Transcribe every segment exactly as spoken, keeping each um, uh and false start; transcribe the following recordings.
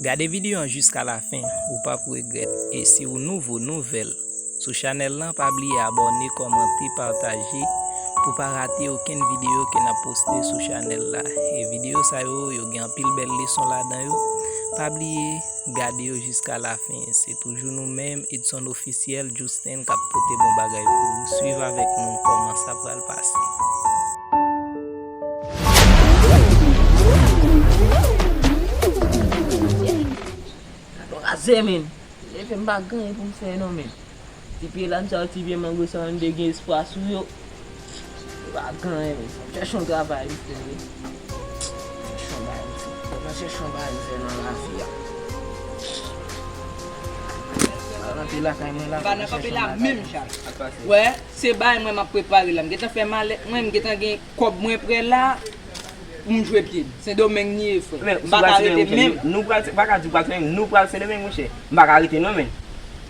Gade videyo an jiska lafen, ou p ap regrèt. E si w nouvo, nouvèl, sou chanèl lan, pa bliye abòne, kòmante, pataje pou pa rate okenn videyo ke n ap poste sou chanèl la. E videyo sa yo, yo gen anpil bèl leson ladan yo. Pa bliye gade yo jiska lafen. Se toujou nou menm, Edson Ofisyèl, Justin, k ap pote bon bagay pou ou. Swiv avèk nou kòman sa pral pase. Kraze, men. Leve m pa gen anyen pou m fè non, men. Ti pye lam sa yo, ti pye mango sa yo, m te gen espwa sou yo. M pa gen anyen, men. Fòk m chèche yon travay, m fè, wi. Chèche yon bagay, m fè. Fòk m chèche yon bagay, m fè nan lavi a. M pa nan kanpe lakay mwen la, fòk m chèche yon bagay. Wè, se bagay mwen m ap prepare la. M gentan fè malèt mwen, m gentan gen kòb mwen prè la. Pou m jwe pye m. Sendomeng ni ye, frè. M pa ka rete menm. Nou pral, pa ka di w pral Sendomeng, nou pral Sendomeng, monchè. M pa ka rete non, men.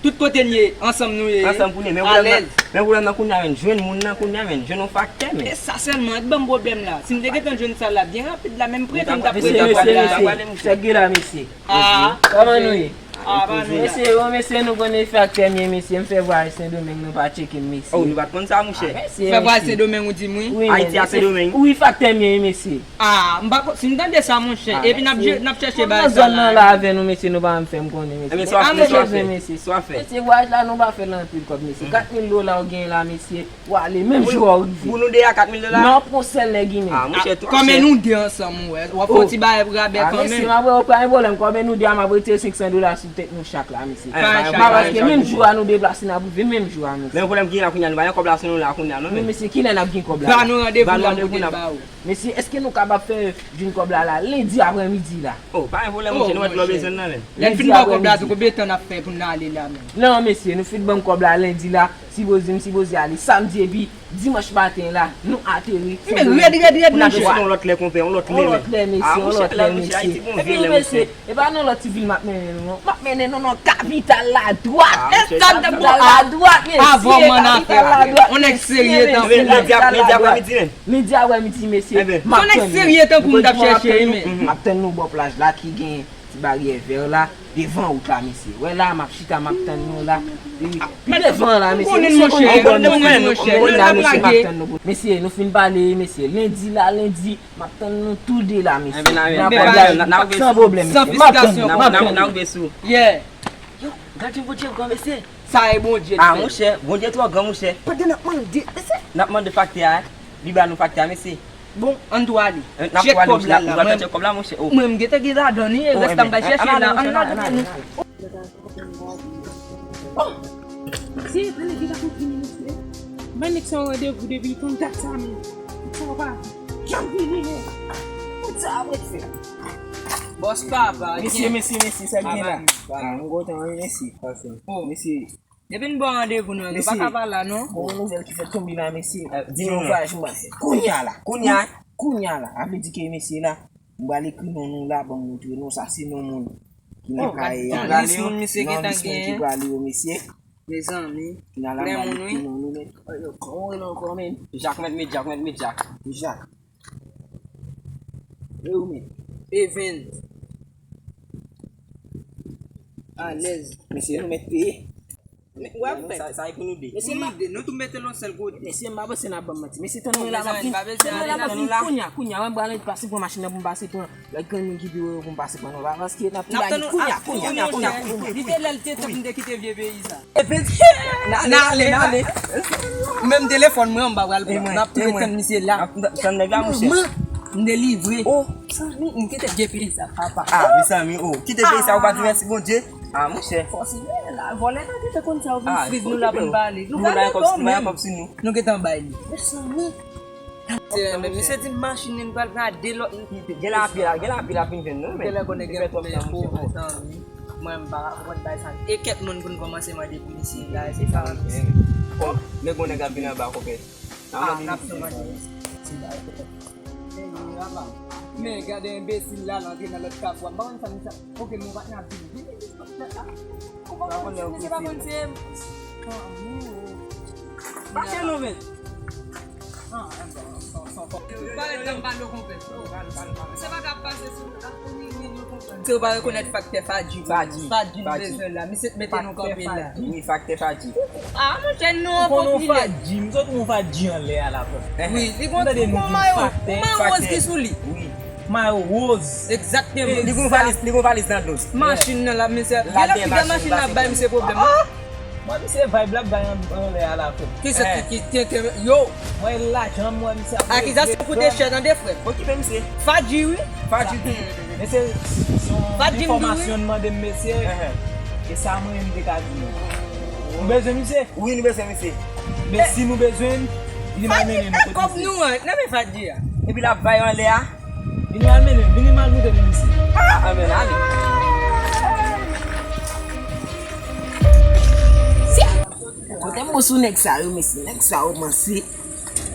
Tout kote n ye, ansanm nou ye. Ansanm pou n ye. Men pwoblèm nan, men pwoblèm nan kounye a, men. Jwenn moun nan kounye a, men. Jwenn yon faktè, men. E sa sèlman, ban m pwoblèm la. Si m te gentan jwenn sa la, byen rapid la, menm prete m t ap prete kòb la. Mesye, mesye, mesye. Chèk gen la, mesye. Ah, kòman nou ye? Ah, pa nou la. Mesye, bon, mesye, nou konnen faktè m ye, mesye. M fè vwayaj Sendomeng, nou pa tcheke m, mesye. Oh, nou pa t konn sa, monchè. Ah, mesye, fè vwayaj Sendomeng, ou di m, wi. Wi, Ayiti a Sendomeng. Wi, faktè m ye, mesye. Ah, m pa ko-, si m tande sa, monchè. Epi n ap je-, n ap chèche bagay sa la. Nan zòn nan la avè nou, mesye, nou pa janm fè m konnen, mesye. Ebyen, sa w ap fè, sa w ap fè. Mesye, vwayaj la, nou pa fè l anpil kòb, mesye. Kat mil dola w gen la, mesye. W ale, menm jou a w rive. Pou nou de a kat mil dola? Non, pou yon sèl nèg imen. Ah, monchè, tou. Kòm nou de ansanm, ou wè. W ap fè yon ti bagay pou rabè kanmenm. Ah, mesye, m ap wè, pa gen pwoblèm. Kòm nou de a, m ap retire senk san dola sou tèt nou chak la, mesye. Pa yon chay, pa yon chay. Paske menm jou a nou deplase, n ap rive menm jou a, mesye. Men pwoblèm ki gen la kounye a, nou pa gen kòb la sou nou la kounye a, non, men. Wi, mesye, kilè n ap gen kòb la? Ba nou randevou la pou pote l ba ou. Mesye, èske nou kapab fè jwenn kòb la, la, lendi aprèmidi la? Oh, pa gen pwoblèm, monchè, nou mèt lòve zòn nan, men. Lè n fin ba w kòb la, tou, konbyen tan n ap fè pou n ale la, menm? Non, mesye, nou fin ban m kòb la lendi la, sipoze, m sipoze ale samdi, epi dimanch maten la, nou ateri. Men rèd, rèd, rèd, monchè. Pou n ap jwenn yon lòt lè, konpè, yon lòt lè, men. Yon lòt lè, mesye, yon lòt lè, mesye. Epi, mesye, e pa nan lòt ti vil m ap mennen nou, non. M ap mennen nou nan kapital la dwat. Kapital la dwat, mesye. Avan w ann afè, yon nèg serye tankou w. Lendi aprèmidi, men. Lendi aprèmidi, mesye. M ap tann nou. Yon nèg serye tankou m t ap chèche, men. M ap tann nou bò plaj la ki gen ti baryè vè la, devan wout la, mesye. Wè la, m ap chita, m ap tann nou la. Pi devan la, mesye. Mesye, nou fin pale, mesye. Lendi la, lendi, m ap tann nou toude la, mesye. San pwoblèm, mesye. M ap tann nou, m ap tann nou. Yo, gad yon Bondye gran, mesye. Sa e Bondye l fè. Ah, monchè, Bondye twò gran, monchè. Pandan n ap mande, mesye. N ap mande faktè a, li ba nou faktè a, mesye. Bon, ann tou ale. Chèk kòb la, la, mwen, mwen, m gentan gen ladan li, e rès la m pral chèche la. Ann ale, ann ale. Oh! Se, ann ale, gentan konn vini, mesye. Ban nèg sa yon randevou depi yon dat sa, men. Sa w pa janm vini, men. Sa w ap ret fè. Bòs papa, mesye, mesye, mesye, sa k gen la? Ah, m kontan, wi, mesye. Mesye. Depi n ba w randevou nou an, nou pa ka pa la, non. Gon nouvèl ki fèk tonbe la, mesye. Di nou. Vwayaj mwen fè. Kounye a la. Kounye a? Kounye a la. A vle di ke mesye la, m pral ekri non nou la, ban m montre nou, sa se non moun ki nan kaye a. Gade lòt moun misye gentan genyen. Mezanmi. Kounye a la, m pral ekri non nou, men. Kòman w rele ankò, men? Jak, mèt met Jak, mèt met Jak. Jak. E ou menm? Evens. Alèz. Mesye, nou mèt peye. Men, w ap fè. Sa, sa e pou nou de. Mesye, nou de, nou tou mete l yon sèl kote. Mesye, m pa panse n ap ban m manti. Mesye, tann mwen la, m ap vin. Tann mwen la, m ap vin kounye a, kounye a. Wè, m pral pase pran machin nan pou m pase pran lòt grenn moun ki pi wo yo pou m pase pran nou la. Paske n ap tou la kounye a, kounye a, kounye a, kounye a. Li te lè l te tann m te kite vye peyi sa. N ale, n ale. Menm telefòn mwen, m pa pral pran. N ap tou tann misye la. Tann nèg la, monchè. M delivre. Oh, mezanmi, m kite vye peyi sa, papa. Ah, mezanmi, oh. Kite peyi sa, ou pa di mèsi Bondye. Ah, monchè. Fòs, la, vòlè pa gentan konn sa, ou vin friz nou la pou n pale. Nou pale ankò, nou pale ankò sou nou. Nou gentan bay li. Mezanmi. Mesye di m machin li, m pral pran de lòt. Gen lapli la, gen lapli la vin jwenn nou, men. Gen lè konnen gen pwoblèm, mezanmi. Mwen, m pa ka konprann bagay sa. E kèk moun pou n kòmanse mande pou misye la, se pa misye. Bon, men gon nèg ap vin anba, konpè. Ah, n ap fè mande misye. Men gade enbesil la, l antre nan lòt kafou a. M pa konn sa misye. Ok, men w pa t nan vin. Vin, vin, vin, vin, vin. Ou pa konn se misye, pa konn se. Mache non, men. Parèt la, m pa dwe konprann. Se pa ka pase sou la. Se ou pa rekonèt faktè Fadji. Fadji. Fadji, nou bezwen la. Misye t mete nou kanpe la. Wi, faktè Fadji. Ah, monchè, nou an konpilè. Fadji, m sot yon Fadji anlè a la, frè. Wi, li gon mayo, yon mayo woz ki sou li. Wi. Mayo woz. Egzakteman. Li gon valiz, li gon valiz nan do l. Machin nan la, misye. Gen lè fi de machin nan bay misye pwoblèm. Mwen, misye vibe la bay an, anlè a la, frè. Kisa ki, ki, ki, ki, yo. Mwen, lajan mwen, misye ap. Akizasyon koute chè, tande, frè. Okipe misye. Fadji, wi. Fadji. Mesye, se yon enfòmasyon n mande m, mesye. E sa mwen, m te ka di nou. Nou bezwen misye? Wi, nou bezwen misye. Men si nou bezwen l, vin al mennen nou kote misye. Kòb nou an, nan men Fadji a. Epi l ap bay anlè a. Vini al mennen, vini m al montre nou misye. Ah, anben, ale. Kote m bon sou nèg sa yo, mesye? Nèg sa yo manse.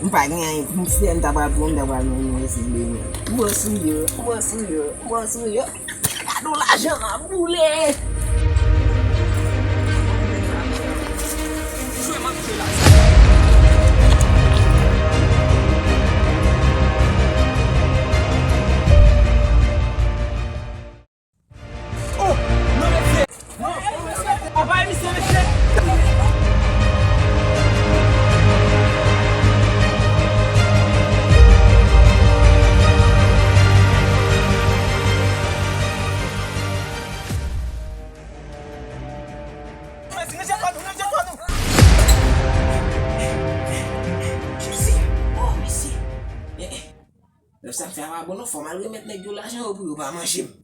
M pa gen anyen pou m fè, m ta pral pran, m ta pral mennen, mesye, m bon sou yo, m bon sou yo, m bon sou yo. Gade yon lajan nan boule. Oh, non, mesye. Non, apa e misye, mesye? Mesye, mesye, pa nou, mesye, pa nou. Jezi, oh, mesye. Eh, eh. Lè sa m fè a pa bon non, fò m al remèt nèg yo lajan yo pou yo pa manje m.